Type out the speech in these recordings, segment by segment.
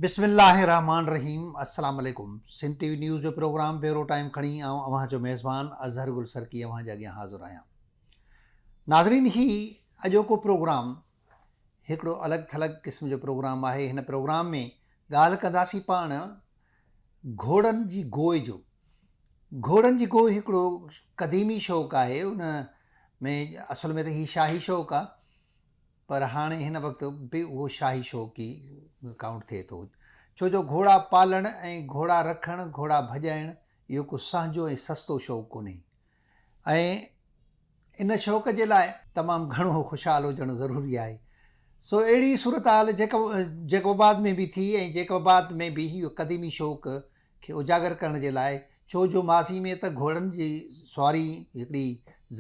بسم الله الرحمٰن الرحيم السلام عليڪم سنڌ ٽي وي نيوز جو پروگرام بيورو ٽائيم کڻي آئون اوهان جو ميزبان اظهر گل سرڪي اوهان جي اڳيان حاضر آهيان ناظرين هي اڄوڪو پروگرام هڪڙو الڳ ٿلڳ قسم جو پروگرام آهي هن پروگرام ۾ ڳالهه ڪنداسين پاڻ گهوڙن جي گوء جو گهوڙن جي گوء هڪڙو قديمي شوق آهي ان ۾ اصل ۾ ته هي شاهي شوق آهي پر هاڻي هن وقت به اهو شاهي شوق ئي ڪائونٽ ٿئي ٿو ڇو جو گهوڙا پالڻ ۽ گهوڙا رکڻ گهوڙا ڀڄائڻ اهو ڪو سهنجو ۽ سستو شوق ڪونهي ۽ ان شوق جي لاء تمام گهڻو خوشحال هجڻ ضروري آهي. سو اهڙي ئي صورتحال جيڪب آباد ۾ به ٿي ۽ جيڪب آباد ۾ به اهو قديمي شوق کي اجاگر ڪرڻ جي لاء ڇو جو ماضي ۾ ته گهوڙن جي سواري هڪڙي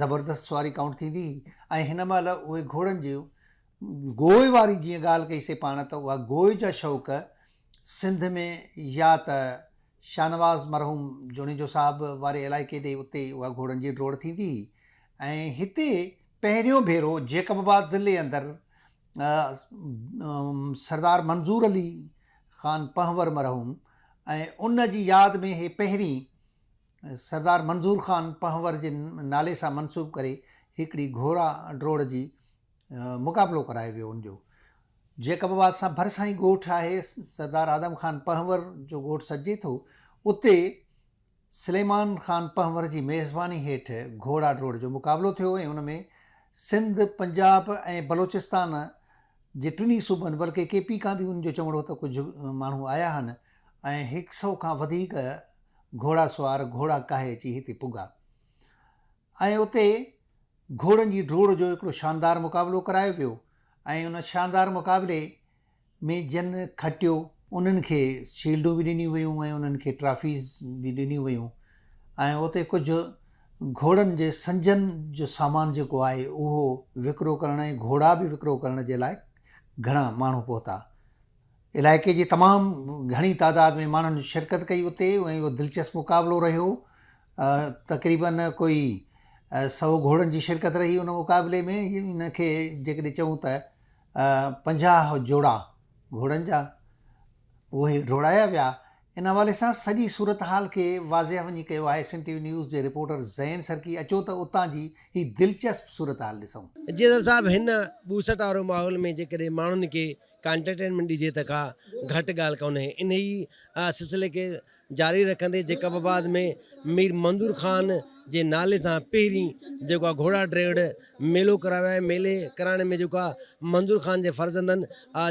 زبردست سواري ڪائونٽ ٿيندي هئي ۽ هن مهل اهي گهوڙن جي گوء واري جيئن ڳالهه ڪئي سي پاڻ ته اها گوء جا شوق سنڌ ۾ يا ته شاهنواز مرحوم جوڻيجو صاحب واري علائقي ڏي اتي اها گهوڙن جي ڊوڙ ٿيندي هئي ۽ هتي پهريون ڀيرو جيڪب آباد ضلعي اندر سردار منظور علي خان پنهور مرحوم ۽ ان جي ياد ۾ هي پهرين سردار منظور خان پنهور جي نالي سان منسوب ڪري هڪڙي گهوڙا ڊوڙ جي مقابلو ڪرايو ويو ان جو جيڪب آباد سان ڀرسان ئي ڳوٺ آهي سردار آدم خان پنهور جو ڳوٺ سڏجي ٿو اتي سليمان خان پنهور جي ميزباني هيٺ گهوڙا ڊوڙ جو مقابلو ٿيو ۽ ان ۾ سنڌ، پنجاب ۽ بلوچستان جي ٽنهي صوبن بلڪه ڪي پي کان به ان جو چوڻ هو ته ڪجهه ماڻهو آيا هن ۽ هڪ سئو کان وڌيڪ گهوڙا سوار گهوڙا ڪاهي اچي هتي پڳا ۽ اتي گهوڙن جي ڊوڙ جو هڪڙو شاندار مقابلو ڪرايو ويو ۽ ان شاندار مقابلي ۾ جن کٽيو انهن کي شيلڊون به ڏنيون ويون ۽ انهن کي ٽرافيز به ڏنيون ويون ۽ اتي ڪجهه گهوڙن جي سنجن جو سامان جيڪو آهي اهو وڪرو ڪرڻ ۽ گهوڙا به وڪرو ڪرڻ جي لاء گهڻا ماڻهو پهتا. علائقي جي تمام گهڻي تعداد ۾ ماڻهن شرڪت ڪئي اتي ۽ اهو دلچسپ مقابلو رهيو تقريبن ڪوئي سئو گهوڙن جي شرڪت رهي ان مقابلي ۾ ان کي جيڪڏهن چئون ته 50 جوڙا گهوڙن جا اهي ڊوڙايا ويا ان حوالي سان سڄي صورتحال کي واضح وڃي ڪيو آهي سنڌ ٽي وي نيوز جي رپورٽر زين سرڪي اچو ته اتان جي هي دلچسپ صورتحال ڏسون. جي سر صاحب هن ٻوسٽ وارو ماحول ۾ جيڪڏهن ماڻهن کي ڪا انٽرٽينمينٽ ڏجي ته ڪا گهٽ ڳالهه ڪونهي انهي سلسلي کي جاري رکندي جيڪب آباد ۾ مير منظور خان جي نالي سان پهرين جيڪو آهي گهوڙا ڊريڙ ميلو ڪرايو آهي ميلي ڪرائڻ ۾ جيڪو آهي منظور خان جي فرزندن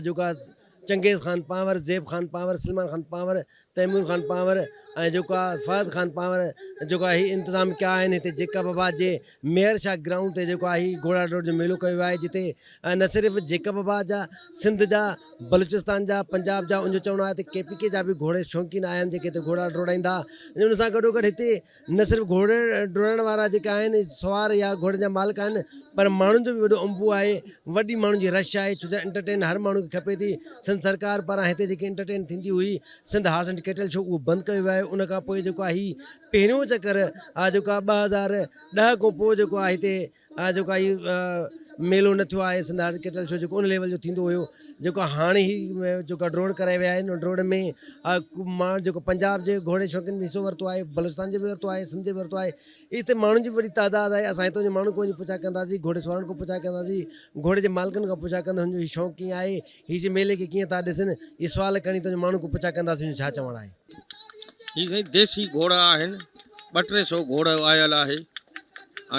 جيڪو آهي چنگيز خان پانور، زيب خان پانور، سلمان خان پانور، تيمور خان پانور ۽ جيڪو آ فهد خان پانور جيڪو آ هي انتظام ڪيا آهن هتي جيڪب آباد جي ميهر شاهه گرائونڊ تي جيڪو آ هي گهوڙا ڊوڙ جو ميلو ڪيو ويو آهي جتي نه صرف جيڪب آباد جا سنڌ جا بلوچستان جا پنجاب جا ان جو چوڻ آهي ته ڪي پي ڪي جا به گهوڙي شوقين آهن جيڪي هتي گهوڙا ڊوڙائيندا ان سان گڏوگڏ هتي نه صرف گهوڙي ڊوڙائڻ وارا جيڪي آهن سوار يا گهوڙن جا مالڪ آهن پر ماڻهن جو به وڏو انبوهه آهي وڏي ماڻهن جي رش آهي ڇو جو انٽرٽين هر ماڻهو کي کپي ٿي سنڌ سرڪار پاران هتي جيڪي انٽرٽين ٿيندي هئي Sindh horse and cattle show اهو بند ڪيو ويو آهي ان کان پوء جيڪو آهي هي پهريون چڪر آهي جيڪو آهي 2010 کان پوء جيڪو آهي هتي جيڪو آهي ميلو نه ٿيو آهي سنڌ هارٽ ڪيٽل شو جيڪو ان ليول جو ٿيندو هيو جيڪو هاڻي هي جيڪو ڊوڙ ڪرائي ويا آهن ڊوڙ ۾ مان جيڪو پنجاب جي گهوڙي شوقين به حصو ورتو آهي بلوچستان جي به ورتو آهي سنڌ جي به ورتو آهي هتي ماڻهن جي وڏي تعداد آهي اسان هتان جي ماڻهن کان وڃي پڇا ڪنداسين گهوڙي سوارن کان پڇا ڪنداسين گهوڙي جي مالڪن کان پڇا ڪنداسين هن جو هي شوق ڪيئن آهي هي جي ميلي کي ڪيئن ٿا ڏسن هي سوال کڻي هتان جي ماڻهن کان پڇا ڪنداسين جو ڇا چوڻ آهي. هي سائين ديسي گهوڙا آهن ٻه ٽي سو گهوڙو آيل آهي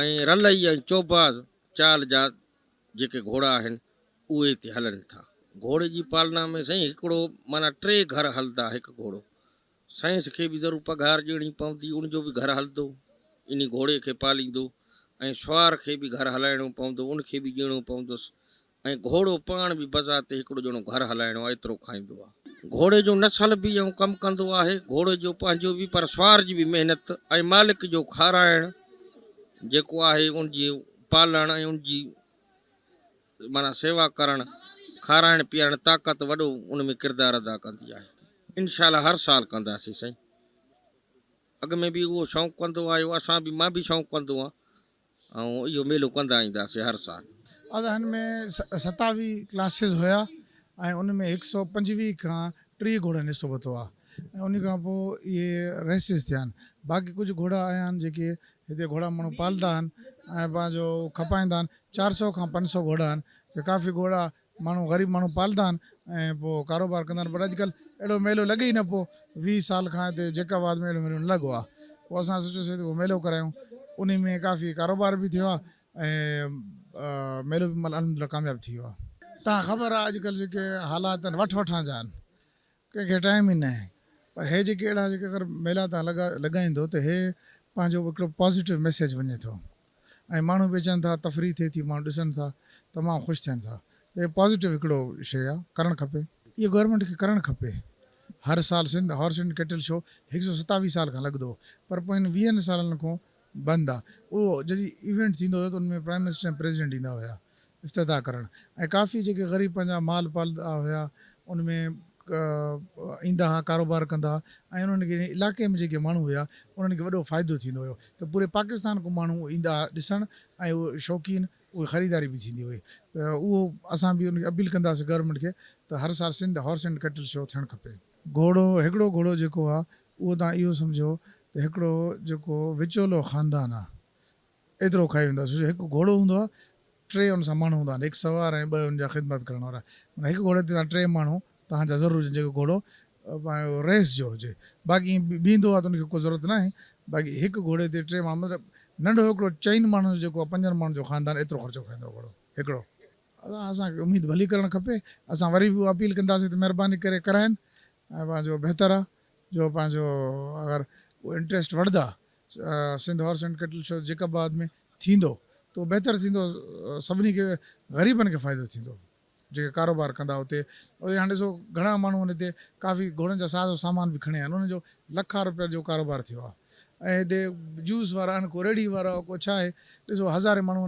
۽ رلئي ۽ چوباز چال جا جيڪي گهوڙا آهن اهي هتي هلن ٿا. گهوڙي جي پالنا ۾ سائين هڪڙو معنيٰ ٽي گهر هلدا هڪ گهوڙو سائنس کي به ضرور پگهار ڏيڻي پوندي ان جو به گهر هلندو انهي گهوڙي کي پاليندو ۽ سوار کي به گهر هلائڻو پوندو ان کي به ڏيڻو پوندس ۽ گهوڙو پاڻ به بذات هڪڙو ڄڻو گهر هلائڻو آهي ايترو کائيندو آهي. گهوڙي جو نسل به ائين ڪم ڪندو آهي، گهوڙي جو پنهنجو به پر سوار جي به محنت ۽ مالڪ جو کارائڻ جيڪو آهي ان جي پالڻ ۽ ان جي معنيٰ سيوا ڪرڻ، کارائڻ پيارڻ طاقت وڏو ان ۾ ڪردار ادا ڪندي آهي. انشاء الله هر سال ڪنداسين سائين. اڳ ۾ به اهو شوق ڪندو آيو اسان به مان به شوق ڪندو آهيان. ۽ اهو ميلو ڪندا اينداسين هر سال. ادا هن ۾ 27 ڪلاسز هيا ۽ ان ۾ هڪ سئو پنجويهه کان 30 گهوڙن حصو ورتو آهي ۽ ان کان پوء اهي ريسز ٿيا آهن. باقي ڪجهه گهوڙا آيا آهن جيڪي هتي گهوڙا ماڻهو پالدا آهن ۽ پنهنجو کپائيندا آهن. 400 کان 500 گهوڙا آهن جو ڪافي گهوڙا ماڻهو غريب ماڻهو پالدا آهن ۽ پوء ڪاروبار ڪندا آهن پر اڄڪلهه اهڙو ميلو لڳي ئي نه پيو 20 سال کان هتي جيڪب آباد ۾ اهڙو ميلو نه لڳو آهي پوء اسان سوچيوسين ته ڪو ميلو ڪرايون انهي ۾ ڪافي ڪاروبار به ٿيو آهي ۽ ميلو به الحمدلله ڪامياب ٿي ويو آهي. تان خبر آهي اڄڪلهه جيڪي حالات آهن وٺ وٺان جا آهن ڪنهن کي ٽائيم ئي ناهي پر هي جيڪي اهڙا جيڪي اگر ميلا تان لڳا لڳائيندو ته هي پنهنجو هڪڙو پازيٽو ميسيج وڃي ٿو ۽ ماڻهو به اچن ٿا تفريح ٿئي ٿي ماڻهو ڏسن ٿا تمام خوش ٿين ٿا ته هي پازيٽو هڪڙو شيء آهي ڪرڻ کپي. اهو گورنمينٽ کي ڪرڻ کپي هر سال Sindh horse and cattle show 127 سال کان لڳندو هو پر پوين 20 سالن کان بند آ اهو جڏهن ايونٽ ٿيندو هيو ته ان ۾ پرائم منسٽر ۽ پريزيڊنٽ ايندا هيا افتتاح ڪرڻ ۽ ڪافي جيڪي غريب پنهنجا مال پالدا هيا ان ۾ ايندا ها ڪاروبار ڪندا ها ۽ انهن کي علاقي ۾ جيڪي ماڻهو هيا انهن کي وڏو فائدو ٿيندو هيو ته پوري پاڪستان کان ماڻهو ايندا ها ڏسڻ ۽ اهي شوقين اهي خريداري به ٿيندي هئي ته اهو اسان به ان کي اپيل ڪنداسين گورنمينٽ کي ته هر سال Sindh horse and cattle show ٿيڻ کپي. گهوڙو هڪڙو گهوڙو جيڪو آ اهو توهان اهو سمجهو ته هڪڙو جيڪو وچولو خاندان آ ايترو کائي ويندو آ ڇو جو هڪ گهوڙو هوندو آ ٽي ان سان ماڻهو هوندا آهن هڪ سوار ۽ ٻه ان جا خدمت ڪرڻ وارا معنيٰ هڪ گهوڙي تي توهان ٽي ماڻهو توهان جا ضرور هجن جيڪو گهوڙو پنهنجو ريس جو هجي باقي ائين بيهندو آ ته ان کي ڪو ضرورت ناهي باقي هڪ گهوڙي تي ٽي ماڻهو مطلب ننڍو هڪڙو چئن ماڻهن جو جيڪو آ پنجن ماڻهن جو خاندان ايترو خرچو کائيندو آ گهوڙو هڪڙو. اسان کي اميد ڀلي ڪرڻ کپي اسان وري به اها اپيل ڪنداسين ته مهرباني ڪري ڪرائين ۽ پنهنجو بهتر آ جو پنهنجو اگر اهو انٽريسٽ وٺندا Sindh horse and cattle show Jacobabad ۾ ٿيندو ته اهو بهتر ٿيندو سڀني کي غريبن کي فائدو ٿيندو جيڪي ڪاروبار ڪندا اتي هاڻي ڏسو گهڻا ماڻهو هتي ڪافي گهوڙن جا ساز و سامان به کڻي آيا آهن انهن جو لکا روپيا جو ڪاروبار ٿيو آ ۽ هتي جوس وارا آهن ڪو ريڙهي وارا ڪو ڇا آهي ڏسو هزارين ماڻهو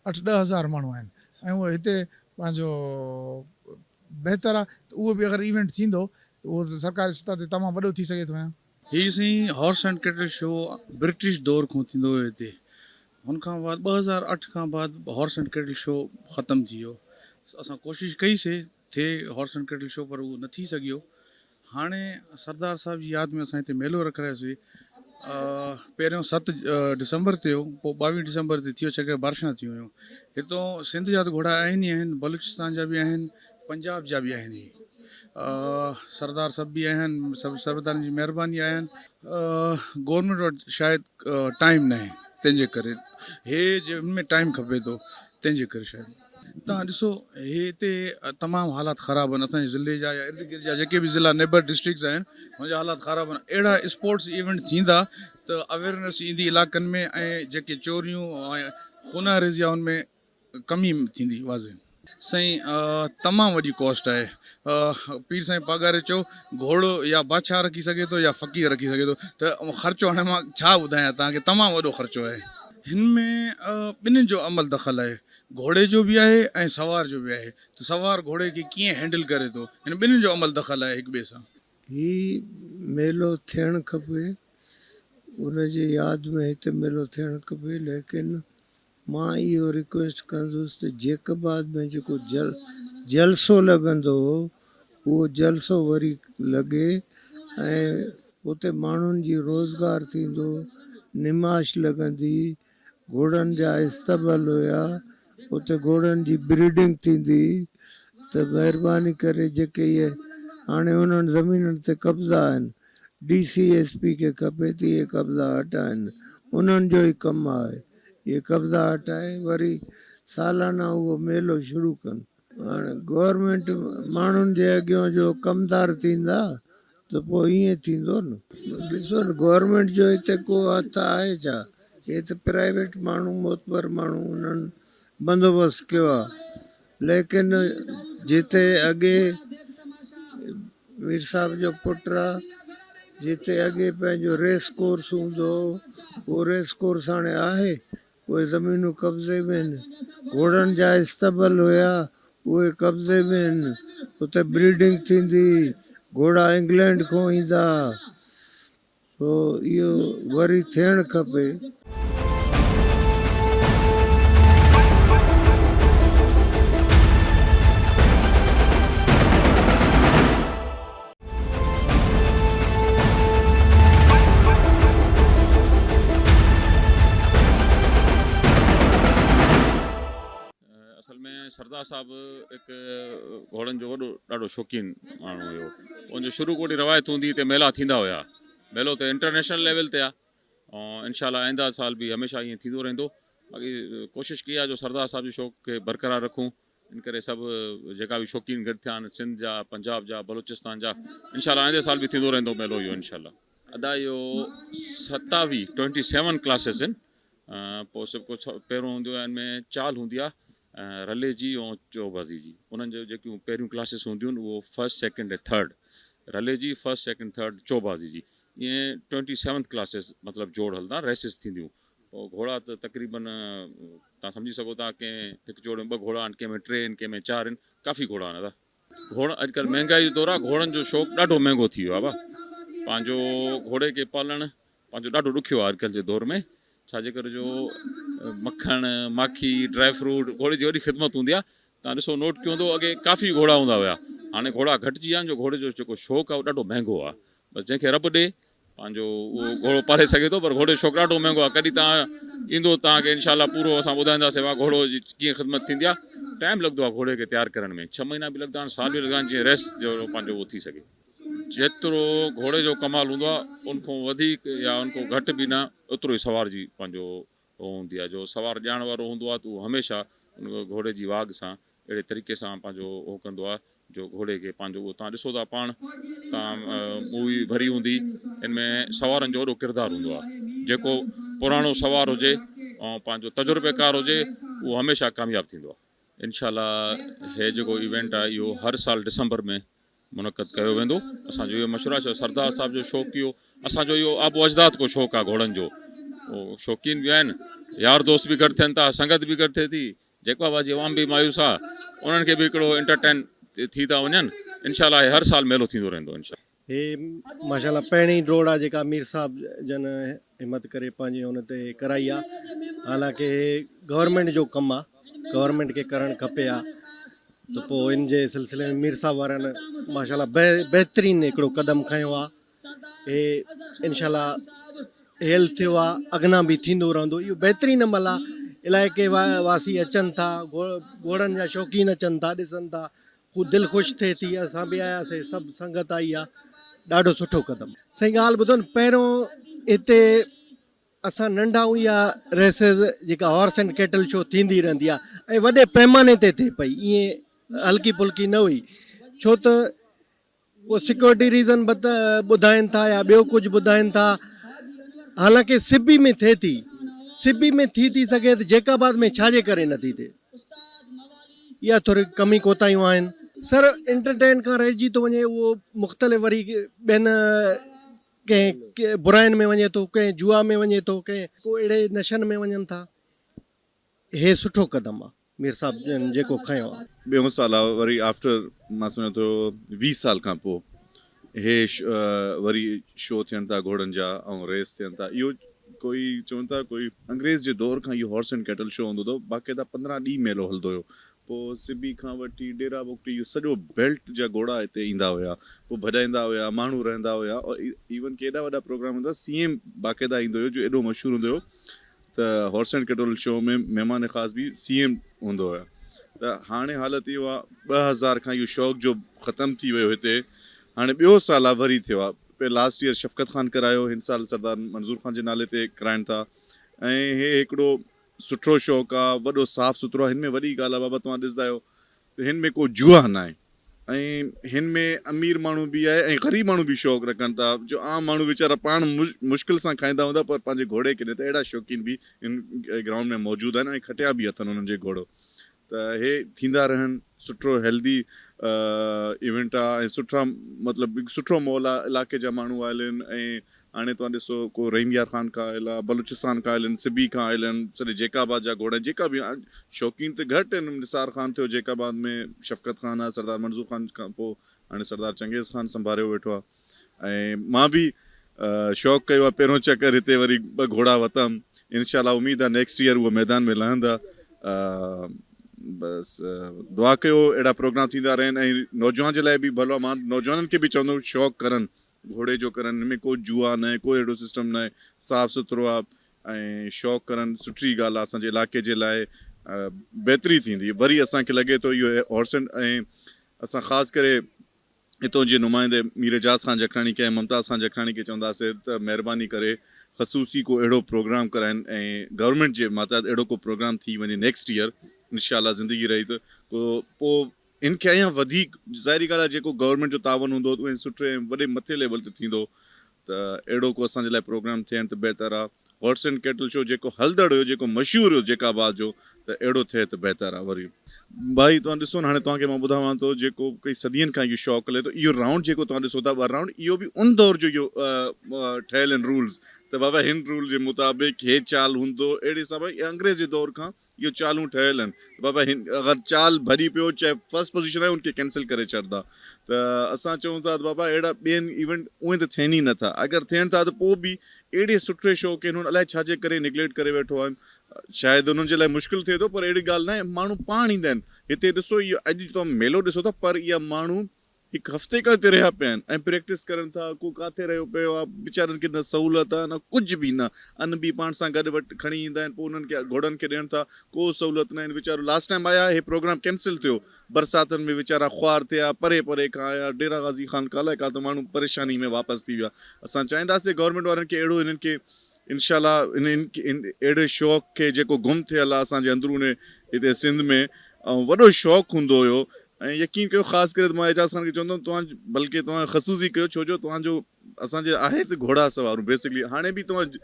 اٺ ڏهه هزار ماڻهو آهن ۽ اهي هتي پنهنجو بهتر آهي ته اهو به اگر ايونٽ ٿيندو ته اهو سرڪاري سطح تي تمام وڏو ٿي سگهي ٿو يا. هي سائين horse and cattle show British دور کان ٿيندو هيو هتي هن کان بعد 2008 کان بعد هارس اينڊ ڪيٽل شو ختم ٿي ويو اسان ڪوشش ڪئي سي ٿئي هارس اينڊ ڪيٽل شو پر اهو نه ٿي سگهيو هاڻي سردار صاحب جي ياد ۾ اسان هتي ميلو رکرايوسي. پهريون 7 ڊسمبر تي هو، پوء 22 ڊسمبر تي ٿيو ڇاڪاڻ بارشان ٿيون هيون. هتون سنڌ جا ته گهوڙا آهن ئي آهن، بلوچستان جا به آهن، پنجاب جا به آهن ئي. سردار صاحب به آهن، سڀ سردارن جي مهرباني آهن. گورنمينٽ وٽ شايد ٽائيم ناهي تنهن جي ڪري هي جن ۾ ٽائيم کپي ٿو تنهن جي ڪري شايد. توهان ڏسو هتي تمام حالات خراب آهن اسان جي ضلعي جا يا ارد گرد جا جيڪي به ضلعا نيبر ڊسٽرڪٽس آهن ان جا حالات خراب آهن اهڙا اسپورٽس ايونٽ ٿيندا ته اويرنس ايندي علائقن ۾ ۽ جيڪي چوريون ۽ خونا ريزي آهي ان ۾ ڪمي ٿيندي واضح. سائين تمام وڏي ڪاسٽ آهي پير سائين پاڳاري چيو گهوڙو يا بادشاهه رکي سگهي ٿو يا فقير رکي سگهي ٿو ته خرچو هاڻي مان ڇا ٻڌايان توهان کي تمام وڏو خرچو آهي. هن ۾ ٻنهين جو عمل دخل آهي گهوڙي جو به آهي ۽ سوار جو به آهي ته سوار گهوڙي کي ڪيئن هينڊل ڪري ٿو هن ٻنهين جو عمل دخل آهي هڪ ٻئي سان. هي ميلو ٿيڻ کپي ان جي ياد ۾ هتي ميلو ٿيڻ کپي ليڪن مان اهو رڪويسٽ ڪندس ته جيڪب آباد ۾ جيڪو جلسو لڳندو هو اهو جلسو وري لڳي ۽ اتي ماڻهن جي روزگار ٿيندو نمائش لڳندي گهوڙن جا اصطبل هيا اتي گهوڙن جي بريڊنگ ٿيندي هئي ته مهرباني ڪري جيڪي اهي هاڻي انهن زمينن تي قبضا آهن ڊي سي ايس پي کي کپي ته اهي قبضا هٽائن انهن جو ئي ڪم آهي اهي قبضا هٽائي وري سالانه اهو ميلو شروع ڪن. هاڻي گورنمينٽ ماڻهن جي اڳيون جو ڪمدار ٿيندا ته پوء ائين ٿيندو نه. ڏسو نه گورنمينٽ جو هتي ڪو هٿ آهي ڇا؟ هي ته پرائيويٽ ماڻهو معتبر ماڻهو انهن بندوبست ڪيو آهي ليڪن جتي اڳي مير صاحب جو پٽ آ جتي اڳي پنهنجو ريس ڪورس هوندو هو اهو ريس ڪورس هاڻي آهي؟ اهي زمينون قبضي ۾ آهن، گهوڙن جا اصطبل هيا اهي قبضي ۾ آهن، اتي بريڊنگ ٿيندي هئي، گهوڙا انگلينڊ کان ايندا ها، سو اهو وري ٿيڻ کپي. سردار صاحب هڪ گهوڙن جو وڏو ڏاڍو شوقين ماڻهو هيو. ان جو شروع کان وٺي روايت هوندي هتي ميلا ٿيندا هيا. ميلو ته انٽرنيشنل ليول تي آ ۽ انشاء الله آئنده سال به هميشه ائين ٿيندو رهندو. باقي ڪوشش ڪئي آ جو سردار صاحب جي شوق کي برقرار رکون. ان ڪري سڀ جيڪا به شوقين گڏ ٿيا آهن سنڌ جا، پنجاب جا، بلوچستان جا انشاء الله آئنده سال به ٿيندو رهندو ميلو اهو انشاء الله. ادا اهو ستاويهه ٽوئنٽي سيون ڪلاسز آهن. پوء سڀ ڪو پهريون هوندو آهي ان ۾ چال هوندي آهي رلي جي ۽ چوبازي جي انهن جو جيڪيون پهريون ڪلاسز هونديون آهن اهو فرسٽ سيڪنڊ ۽ ٿرڊ رلي جي فرسٽ سيڪنڊ ٿرڊ چوبازي جي ائين ٽوئنٽي سيونٿ ڪلاسز مطلب جوڙ هلندا ريسز ٿينديون پوء گهوڙا ته تقريبن تان سمجهي سگهو ٿا ڪنهن هڪ جوڙ ۾ ٻه گهوڙا آهن ڪنهن ۾ ٽي آهن ڪنهن ۾ چار آهن ڪافي گهوڙا آهن ادا. گهوڙ اڄڪلهه مهنگائي جو دور آهي گهوڙن جو شوق ڏاڍو مهنگو ٿي ويو آهي ڀا پنهنجو گهوڙي کي پالڻ پنهنجو ڏاڍو ڏکيو آهي اڄڪلهه جي دور ۾ ڇا جي ڪري جو مکڻ ماکي ڊرائي فروٽ گهوڙي جي وڏي خدمت هوندي آهي تان ڏسو نوٽ ڪيو هوندو اڳي ڪافي گهوڙا هوندا هيا هاڻي گهوڙا گهٽجي ويا آهن جو گهوڙي جو جيڪو شوق آهي اهو ڏاڍو مهنگو آهي بس جنهن کي رب ڏي پنهنجو اهو گهوڙو پالي سگهي ٿو پر گهوڙي جو شوق ڏاڍو مهنگو آهي ڪڏهن توهان ايندو توهان کي انشاء الله پورو اسان ٻڌائينداسين وا گهوڙو جي ڪيئن خدمت ٿيندي آهي ٽائيم لڳندو آهي گهوڙي کي تيار ڪرڻ ۾ ڇهه مهينا به لڳندا آهن سال به لڳندا آهن جيئن ريس جو پنهنجو اهو ٿي سگهي. جيترو گهوڙي جو ڪمال هوندو آهي ان کان وڌيڪ يا ان کان گهٽ به نه اوترو ئي سوار جي پنهنجو اهو هوندي آهي جو سوار ڄاڻ وارو هوندو آهي ته اهو هميشه ان گهوڙي جي واڳ سان اهڙي طريقي سان پنهنجو اهو ڪندو آهي جو گهوڙي کي پنهنجو اهو تان ڏسو ٿا پاڻ تان مووي ڀري هوندي ان ۾ سوارن جو وڏو ڪردار هوندو آهي جيڪو پراڻو سوار هجي ۽ پنهنجو تجربيڪار هجي اهو هميشه ڪامياب ٿيندو آهي. انشاء الله هي جيڪو ايونٽ آهي اهو هر سال ڊسمبر ۾ منعقد ڪيو ويندو اسان جو اهو مشورو آهي ڇو سردار صاحب جو شوق اهو اسان جو اهو آب و اجداد ڪو شوق آهي گهوڙن جو شوقين به آهن يار دوست به گڏ ٿين ٿا سنگت به گڏ ٿئي ٿي جيڪب آباد جي عوام به مايوس آ انهن کي به هڪڙو انٽرٽين ٿي ٿا وڃن انشاء الله هي هر سال ميلو ٿيندو رهندو انشاء. هي ماشاء الله پهرين ڊوڙ آ جيڪا مير صاحب جن همت ڪري پنهنجي هن تي ڪرائي آ حالانڪه هي گورنمينٽ جو ڪم آ گورنمينٽ کي ڪرڻ کپي آ ته پوء ان جي سلسلي ۾ مير صاحب وارن ماشاء الله بهترين هڪڙو قدم کنيو آ هي انشاء الله هيل ٿيو آ اڳنا به ٿيندو رهندو اهو بهترين عمل آ علائقي واسي اچن ٿا گهوڙن جا شوقين اچن ٿا ڏسن ٿا دل خوش ٿئي ٿي اسان به آياسي سڀ سنگت آئي آ ڏاڍو سٺو قدم. سائين ڳالهه ٻڌو نه پهريون هتي اسان ننڍا آهيون اها ريسز جيڪا هارس اينڊ ڪيٽل شو ٿيندي رهندي آ ۽ وڏي پيماني تي ٿئي پئي ائين هلڪي ڦلڪي نه هئي ڇو ته ڪو سيڪيورٽي ريزن ٻڌائين ٿا يا ٻيو ڪجهه ٻڌائين ٿا حالانڪه سبي ۾ ٿئي ٿي سبي ۾ ٿي ٿي سگهي ته جيڪب آباد ۾ ڇا جي ڪري نٿي ٿئي اها ٿوري ڪمي ڪوتاهيون آهن. سر انٽرٽين کان رهجي ٿو وڃي اهو مختلف وري ٻين ڪنهن براين ۾ وڃي ٿو ڪنهن جوا ۾ وڃي ٿو ڪنهن ڪو اهڙي نشن ۾ وڃن ٿا هي سٺو قدم آ. مير صاحب جن جيڪو کنيو آ. ٻيون سال آ وري آفٽر مان سمجهان ٿو 20 سال کان پوء هي وري شو ٿين ٿا گهوڙن جا ۽ ريس ٿين ٿا اهو ڪوئي چون ٿا ڪوئي انگريز جي دور کان اهو هارس اينڊ ڪيٽل شو هوندو هو باقاعده 15 ڏينهن ميلو هلندو هيو پوء سبي کان وٺي ڊيرا بگٽي اهو سڄو بيلٽ جا گهوڙا هتي ايندا هيا پوء ڀڄائيندا هيا ماڻهو رهندا هيا ايون ڪي ايڏا وڏا پروگرام هوندا سي ايم باقاعده ايندو هيو جو ايڏو مشهور هوندو هيو ته هارس اينڊ ڪيٽل شو ۾ مهمان خاص به سي ايم هوندو هيو ته هاڻي حالت اهو آ 2000 کان اهو شوق جو ختم ٿي ويو هتي هاڻي ٻيو سال آ وري ٿيو آ پي لاسٽ ييئر شفقت خان ڪرايو هن سال سردار منظور خان جي نالي تي ڪرائن ٿا ۽ هي هڪڙو سٺو شوق آ وڏو صاف سٿرو آ هن ۾ وڏي ڳالهه آ بابا توهان ڏسندا آهيو ته هن ۾ ڪو جوا ناهي ۽ هن ۾ امير ماڻهو به آهي ۽ غريب ماڻهو به شوق رکن ٿا جو عام ماڻهو ويچارا پاڻ مشڪل سان کائيندا هوندا پر پنهنجي گهوڙي کي ڏين ته اهڙا شوقين به هن گرائونڊ ۾ موجود آهن ۽ کٽيا به اٿن انهن جي گهوڙو ته هي ٿيندا رهن سٺو هيلدي ايونٽ آ ۽ سٺا مطلب سٺو ماحول آ علاقي جا ماڻهو آيل آهن ۽ هاڻي توهان ڏسو ڪو رحيم يار خان کان آيل آ، بلوچستان کان آيل آهن، سبي کان آيل آهن، سڄي جيڪب آباد جا گهوڙا جيڪا به شوقين ته گهٽ آهن، نثار خان ٿيو جيڪب آباد ۾ شفقت خان آ، سردار منظور خان کان پوء هاڻي سردار چنگيز خان سنڀاريو ويٺو آ ۽ مان به شوق ڪيو آ پهريون چڪر هتي وري ٻه گهوڙا وتم انشاء الله اميد آ نيڪسٽ ييئر اهو ميدان ۾ لهندا بس دعا ڪيو اهڙا پروگرام ٿيندا رهن ۽ نوجوان جي لاء به ڀلو آ مان نوجوانن کي به چوندم شوق ڪرن گهوڙي جو ڪرن هن ۾ ڪو جوا ناهي ڪو اهڙو سسٽم ناهي صاف سٿرو آ ۽ شوق ڪرن سٺي ڳالهه آ اسان جي علائقي جي لاء بهتري ٿيندي وري اسان کي لڳي ٿو اهو هارس اينڊ ۽ اسان خاص ڪري هتون جي نمائندي مير اعجاز خان جکراڻي کي ۽ ممتاز خان جکراڻي کي چونداسين ته مهرباني ڪري خصوصي ڪو اهڙو پروگرام ڪرائين ۽ گورنمينٽ جي ماتحت اهڙو ڪو پروگرام ٿي وڃي نيڪسٽ ايئر انشاء الله زندگي رهي ته ڪو پوء هن کي اڃا وڌيڪ ظاهري ڳالهه آهي جيڪو گورنمينٽ جو تعاون هوندو ته اهي سٺي ۽ وڏي مٿي ليول تي ٿيندو ته اهڙو ڪو اسان جي لاء پروگرام ٿين ته بهتر آهي هارس اينڊ ڪيٽل شو جيڪو هلندڙ هيو جيڪو مشهور هيو جيڪب آباد جو ته اهڙو ٿئي ته بهتر آهي وري ڀائي توهان ڏسو نه هاڻي توهان کي مان ٻڌاوان ٿو جيڪو ڪئي صدين کان اهو شوق هلي ٿو اهو رائونڊ جيڪو توهان ڏسو ٿا ٻه رائونڊ اهو به ان دور جو اهو ٺهيل آهن رولز ته بابا هن رول جي مطابق هي چال هوندو اهڙي حساب انگريز جي دور کان اهو چالون ٺهيل آهن ته بابا هن اگر چال ڀڄي پيو چاهي فرسٽ پوزيشن آهي ان کي ڪينسل ڪري ڇڏدا ته اسان چئون ٿا ته بابا اهڙا ٻين ايونٽ اونئن ته ٿين ئي نٿا اگر ٿين ٿا ته پوء به اهڙي سٺي شو کي هنن الائي ڇا جي ڪري نگليڪٽ ڪري ويٺو آهن شايد انهن جي لاء مشڪل ٿئي ٿو پر اهڙي ڳالهه ناهي ماڻهو پاڻ ايندا آهن هتي ڏسو اهو اڄ توهان ميلو ڏسو ٿا پر اها ماڻهو هڪ هفتي کان هتي رهيا پيا آهن ۽ پريڪٽس ڪرن ٿا ڪو ڪاٿي رهيو پيو آهي ويچارن کي نه سهولت آهي نه ڪجهه به نه ان به پاڻ سان گڏ وٽ کڻي ايندا آهن پوء انهن کي گهوڙن کي ڏين ٿا ڪو سهولت نه آهن ويچارو لاسٽ ٽائيم آيا هي پروگرام ڪينسل ٿيو برساتن ۾ ويچارا خوار ٿيا پري پري کان آيا ڊيرا غازي خان کان الائي ڪاتو ماڻهو پريشاني ۾ واپس ٿي ويا اسان چاهينداسين گورنمينٽ وارن کي اهڙو هنن کي انشاء الله ان اهڙي شوق کي جيڪو گم ٿيل آهي اسان جي اندرون هتي سنڌ ۾ ۽ وڏو شوق هوندو هيو ۽ يقين ڪيو خاص ڪري ته مان اعجاز خان کي چوندم توهان بلڪه توهان خصوصي ڪيو ڇو جو توهان جو اسان جي آهي ته گهوڙا سوارون بيسڪلي هاڻي به توهان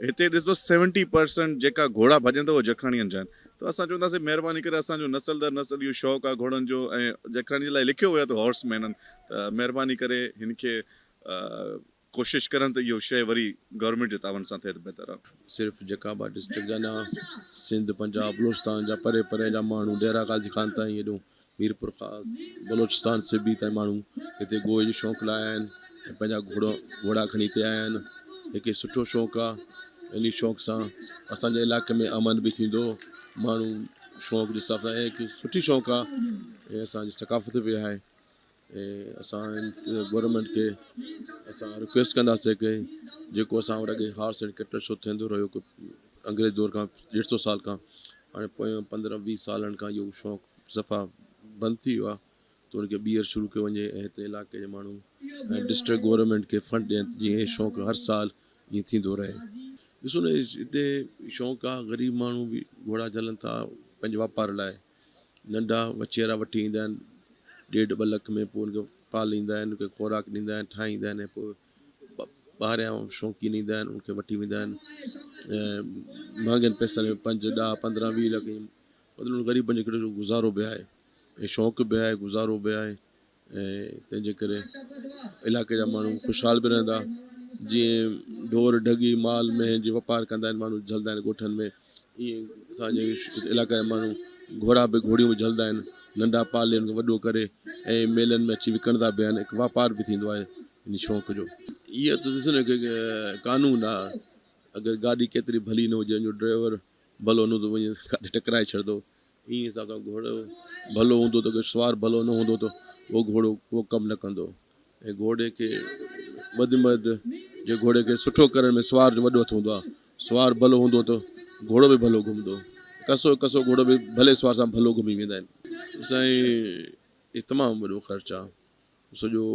هتي ڏسندو سيونٽي پرسنٽ جيڪا گهوڙا ڀڄن ٿا اهي جکراڻين جا آهن ته اسان چونداسين مهرباني ڪري اسان جو نسل در نسل اهو شوق آهي گهوڙن جو ۽ جکراڻي جي لاء لکيو ويو آهي ته هارس مين آهن ته مهرباني ڪري هن کي ڪوشش ڪرن ته اهو شيء وري گورنمينٽ جي تعاون سان ٿئي ته بهتر آهي. صرف جيڪب آباد ڊسٽرڪٽ جا نه سنڌ پنجاب بلوچستان جا پري پري جا ماڻهو ڊيرا غازي خان تائين هيڏو ميرپورخاص بلوچستان سبي تائين ماڻهو هتي گوئي جي شوق لاء آيا آهن ۽ پنهنجا گهوڙو گهوڙا کڻي هتي آيا آهن هڪ سٺو شوق آهي انهي شوق سان اسان جي علائقي ۾ امن به ٿيندو ماڻهو شوق جي حساب سان هڪ سٺي شوق آهي ۽ اسان جي ثقافت به آهي. ۽ اسان گورنمينٽ کي اسان رڪويسٽ ڪنداسين ڪي جيڪو اسان وٽ اڳي هارس اينڊ ڪيٽل شو ٿيندو رهيو انگريز دور کان ڏيڍ سو سال کان هاڻي پويان پندرهن ويهه سالن کان اهو شوق صفا بند ٿي ويو آهي ته ان کي ٻيهر شروع ڪيو وڃي ۽ هتي علائقي جي ماڻهو ۽ ڊسٽرڪٽ گورنمينٽ کي فنڊ ڏين جيئن هي شوق هر سال ائين ٿيندو رهي. ڏسو نه هتي شوق آهي غريب ماڻهو به گهوڙا جهلن ٿا پنهنجي واپار لاء ننڍا وڇيرا وٺي ايندا آهن ڏيڍ ٻه لک ۾ پوء ان کي پاليندا آهن ان کي خوراڪ ڏيندا آهن ٺاهيندا آهن ۽ پوء ٻاهريان شوقين ايندا آهن ان کي وٺي ويندا آهن ۽ مهانگن پئسن ۾ پنج ڏهه پندرهن 20 لک مطلب غريبن جو هڪڙو گذارو به آهي ۽ شوق به آهي گذارو به آهي ۽ تنهن جي ڪري علائقي جا ماڻهو خوشحال به رهندا جيئن ڍور ڍڳي مال مينهن جي واپار ڪندا آهن ماڻهو جهلدا آهن ڳوٺن ۾ ائين اسان جي علائقي جا ماڻهو گهوڙا به گهوڙيون به جهلدا آهن ننڍا پالي ان کي وڏو ڪري ۽ ميلن ۾ اچي وڪڻندا به آهن هڪ واپار به ٿيندو آهي ان شوق جو. اهو ته ڏسو نه هڪ قانون آهي اگر گاڏي ڪيتري ڀلي نه هجي ان جو ڊرائيور ڀلو نه هوندو وڃي ڪاٿي ٽڪرائي ڇڏندو انهيء حساب سان گهوڙو ڀلو هوندو ته اگر سوار ڀلو نه هوندو ته اهو گهوڙو ڪو ڪم نه ڪندو ۽ گهوڙي کي وڌ ۾ وڌ جي گهوڙي کي سٺو ڪرڻ ۾ سوار جو وڏو هٿ هوندو آهي. سوار ڀلو هوندو ته گهوڙو به ڀلو گهمندو. ڪسو ڪسو گهوڙو به ڀلي سوار سان ڀلو گهمي ويندا آهن. سائين هي تمام وڏو خرچ آهي. سڄو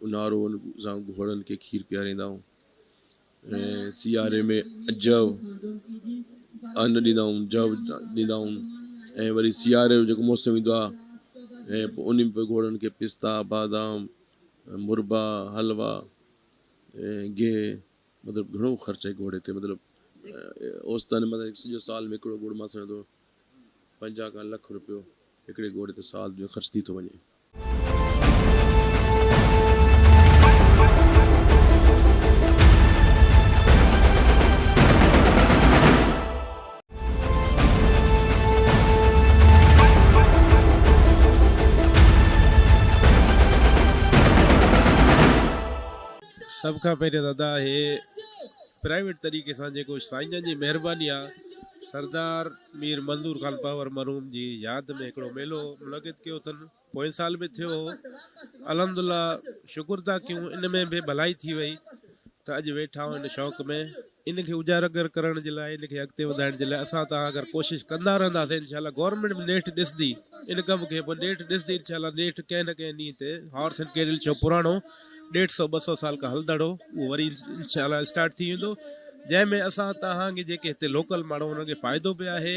اونهارو ان سان گهوڙن کي کير پياريندا آهيون ۽ سياري ۾ جو ان ڏيندا آهيون جو ڏيندا آهيون ۽ وري سياري جو جيڪو موسم ايندو آهي ۽ پوء ان ۾ گهوڙن کي پستا بادام مربا حلوا ۽ گيهه مطلب گهڻو خرچ آهي گهوڙي تي مطلب اوستن مطلب سڄو سال ۾ هڪڙو گهوڙو مان سمجهان ٿو 50 کان لک روپيو هڪڙي گهوڙي تي سال جو خرچ ٿي ٿو وڃي. سڀ کان پهريان ته ادا هي پرائيويٽ طريقي سان جيڪو سائين جن جي مهرباني آ سردار مير منظور خان پنهور مرحوم جي ياد ۾ هڪڙو ميلو منعقد ڪيو اٿن پوئين سال به ٿيو هو الحمدالله شڪر ٿا ڪيون ان ۾ به ڀلائي ٿي وئي ته اڄ ويٺا آهيون ان شوق ۾ ان کي اجاگر ڪرڻ جي لاء ان کي اڳتي وڌائڻ جي لاء اسان توهان اگر ڪوشش ڪندا رهنداسين انشاء الله گورنمينٽ به نيٺ ڏسندي ان ڪم کي پوء نيٺ ڏسندي انشاء الله نيٺ ڪنهن نه ڪنهن ڏينهن تي هارس اينڊ ڪيرل شو پراڻو ڏيڍ سو ٻه سو سال کان هلندڙ هو اهو وري انشاء الله اسٽارٽ ٿي ويندو جنهن ۾ اسان توهان کي جيڪي هتي لوڪل ماڻهو انهن کي فائدو به آهي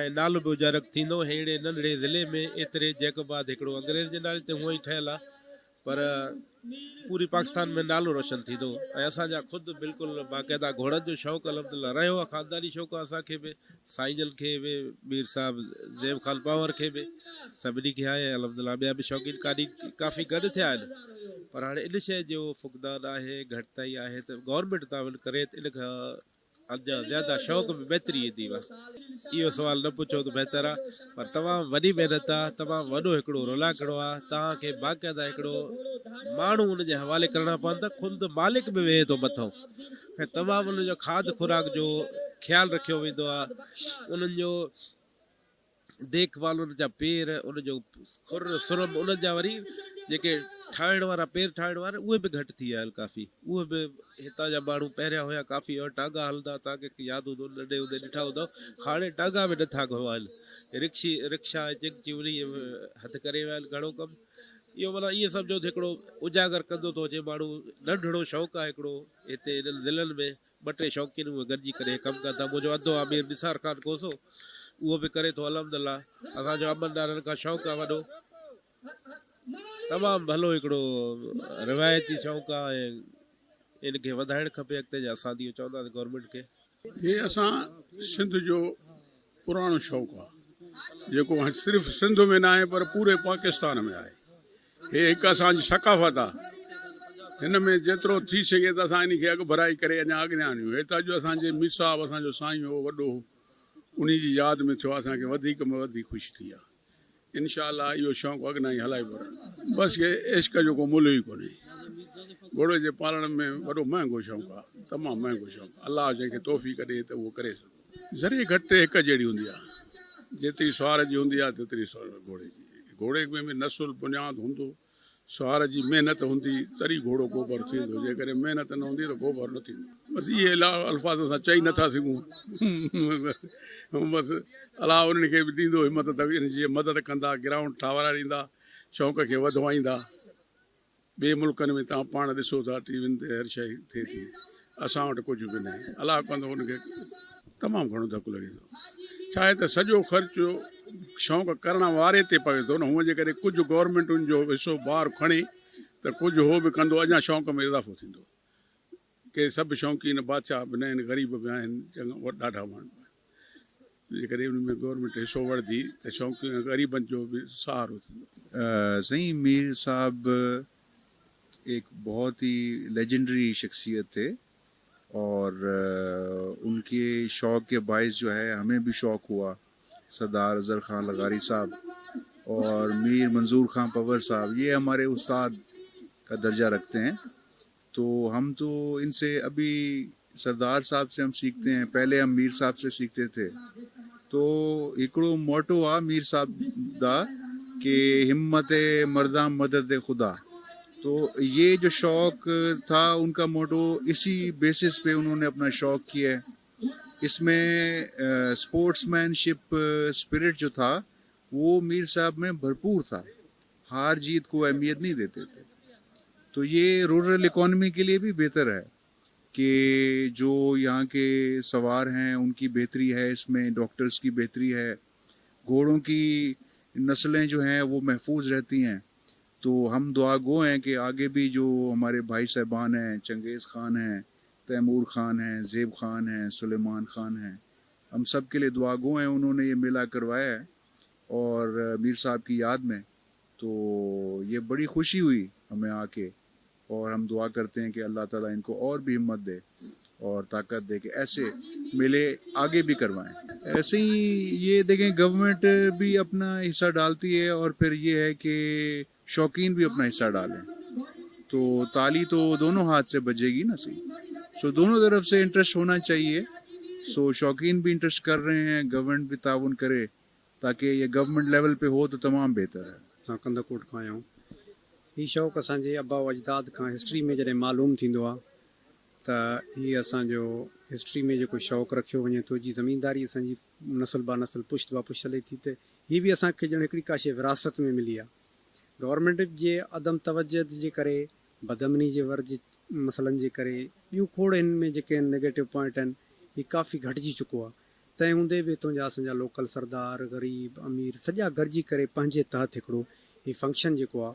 ۽ نالو به اجاگر ٿيندو ههڙي ننڍڙي ضلعي ۾ ايتري جيڪب آباد هڪڙو انگريز جي نالي تي هونئن ئي ٺهيل آهي پر پوري پاڪستان ۾ نالو روشن ٿيندو ۽ اسان جا خود بلڪل باقاعده گهوڙن جو شوق الحمدلله رهيو آهي خانداني شوق آهي اسان کي به سائين جن کي به مير صاحب زيب خان پنهور کي به سڀني کي آهي الحمدلله ٻيا به شوقين ڪافي ڪافي گڏ ٿيا آهن پر هاڻي ان شيء جو فقدان آهي گهٽتائي آهي ته گورنمينٽ تعاون ڪري ته ان کان اڃا زياده شوق ۾ بهتري ايندي. اهو سوال نه پڇو ته بهتر آ پر تمام وڏي محنت آ تمام وڏو هڪڙو رولاڪڙو آ توهان کي باقاعده هڪڙو ماڻهو ان جي حوالي ڪرڻا پون ٿا خود مالڪ به ويهي ٿو مٿئون ۽ تمام انهن جو کاڌ خوراڪ جو خيال رکيو ويندو آ انهن جو ديک ڀال ان جا پير، ان جو کر، سرم، انهن جا وري جيڪي ٺاهڻ وارا پير ٺاهڻ وارا اهي به گهٽ ٿي ويا آهن ڪافي اهي به هتان جا ماڻهو پهريان هيا ڪافي اهي ٽانگا هلندا توهان کي ياد هوندو ننڍي هوندي ڏٺا هوندؤ هاڻي ٽانگا به نٿا گهمائن رڪشي رڪشا ۽ چنگچي انهي هٿ ڪري ويا آهن گهڻو ڪم اهو معنيٰ ائين سمجهو ته هڪڙو اجاگر ڪندو ٿو اچي ماڻهو ننڍڙو شوق آهي هڪڙو هتي هنن ضلعن ۾ ٻه ٽي شوقين اهي گڏجي ڪري ڪم ڪن ٿا. منهنجو ادو آ مير نثار خان کوسو اهو به ڪري ٿو الحمدالله اسان جو امن ڏارن کان شوق آ وڏو تمام ڀلو هڪڙو روايتي شوق آ ۽ ان کي وڌائڻ کپي اڳتي جا اسان ته اهو چونداسين گورنمينٽ کي. هي اسان سنڌ جو پراڻو شوق آ جيڪو صرف سنڌ ۾ ناهي پر پوري پاڪستان ۾ آهي. هي هڪ اسان جي ثقافت آ. هن ۾ جيترو ٿي سگهي ته اسان انهي کي اڳڀرائي ڪري اڃا اڳيان آڻيون. هي ته اڄ اسان جي مير صاحب اسان جو سائين هو وڏو هو انهي جي ياد ۾ ٿيو آ اسان کي وڌيڪ ۾ وڌيڪ خوشي ٿي آ. انشاء الله اهو شوق اڳنا ئي هلائبو رهندو. بس هي عشق جو ڪو ملهه ئي ڪونهي. گهوڙي جي پالڻ ۾ وڏو مهنگو شوق آ. تمام مهنگو شوق. الله جنهن کي توفيق ڏي ته اهو ڪري سگهي. ذري گهٽ هڪ جهڙي هوندي آهي. جيتري سوار جي هوندي آهي تيتري گهوڙي جي. گهوڙي ۾ به نسل بنياد هوندو، سوار جي محنت هوندي تڏهن گهوڙو گوبر ٿيندو، جيڪڏهن محنت نه هوندي ته گوبر نه ٿيندو. بس اهي الفاظ اسان چئي نٿا سگهون. بس الله انهن کي به ڏيندو همت ته ان جي مدد ڪندا، گرائونڊ ٺاهرائيندا، شوق کي وڌوائيندا. ٻئي ملڪن ۾ توهان پاڻ ڏسو ٿا ٽي وين تي هر شيء ٿئي ٿي اسان وٽ ڪجهه به ناهي الله ڪندو ان کي تمام گهڻو ڌڪ لڳي ٿو ڇا آهي ته سڄو خرچ شوق ڪرڻ واري تي پوي ٿو نه هونء جيڪڏهن ڪجهه گورنمينٽ ان جو حصو بار کڻي ته ڪجهه هو به ڪندو اڃا شوق ۾ اضافو ٿيندو ڪي سڀ شوقين بادشاهه به نه آهن غريب به آهن چڱا ڏاڍا ماڻهو به آهن جيڪڏهن ان ۾ گورنمينٽ حصو وٺندي ته شوقين غريبن جو به سهارو ٿيندو. سائين مير صاحب ايڪ بهت هي ليجنڊري شخصيت ٿي اور ان ڪي شوق ڪي باعث جو هي همين ڀي شوق هئا سردار اظهر خان لغاري صاحب اور مير منظور خان پنور صاحب يه هماري استاد ڪا درجه رکتي هين تو هم تو ان سي ابهي سردار صاحب سي هم سيکتي هين پهلي هم مير صاحب سي سيکتي ٿي تو هڪڙو موٽو آ مير صاحب دا ڪي همت مردان مدد خدا تو يه جو شوق ٿا ان کا موٽو اسي بيسس پي انهون ني اپنا شوق ڪيا هي اس مين اسپورٽس مين شپ اسپرٽ جو ٿا وو مير صاحب مين ڀرپور ٿا हार जीत को अहमियत नहीं देते थे तो ये रूरल इकॉनमी के लिए भी बेहतर है कि जो यहाँ के सवार हैं उनकी बेहतरी है इसमें डॉक्टर्स की बेहतरी है घोड़ों की नस्लें जो हैं वो महफूज रहती हैं तो हम दुआ गो हैं कि आगे भी जो हमारे भाई साहबान हैं चंगेज़ ख़ान हैं तैमूर ख़ान हैं ज़ेब ख़ान हैं सुलेमान ख़ान हैं हम सब के लिए दुआ गो हैं उन्होंने ये मेला करवाया है और मीर साहब की याद में तो ये बड़ी खुशी हुई हमें आके और हम दुआ करते हैं कि अल्लाह ताला इनको और भी हिम्मत दे और ताकत दे कि ऐसे मेले आगे भी करवाएं। ऐसे ही ये देखें गवर्नमेंट भी अपना हिस्सा डालती है और फिर ये है कि शौकीन भी अपना हिस्सा डालें तो ताली तो दोनों हाथ से बजेगी ना सही। सो दोनों तरफ से इंटरेस्ट होना चाहिए। सो शौकीन भी इंटरेस्ट कर रहे हैं, गवर्नमेंट भी ताउन करे ताकि ये गवर्नमेंट लेवल पे हो तो तमाम बेहतर है। असां कंधकोट खां आया आहियूं। ही शौक़ असांजे अबा व अजदाद खां हिस्ट्री में जॾहिं मालूम थींदो आहे त ही असांजो هسٽري ۾ جيڪو شوق رکيو وڃي ٿو جي زمينداري اسان جي نسل با نسل پشت با پشت هلي ٿي ته هي به اسان کي ڄڻ هڪڙي ڪا شيء وراثت ۾ ملي آ. گورنمينٽ جي عدم توجه جي ڪري، بدامني جي ور جي مسئلن جي ڪري ٻيون کوڙ هن ۾ جيڪي آهن نيگيٽو پوائنٽ آهن هي ڪافي گهٽجي چڪو آ. تنهن هوندي به هتون جا اسان جا لوڪل سردار، غريب، امير سڄا گڏجي ڪري پنهنجي تحت هڪڙو هي فنڪشن جيڪو آ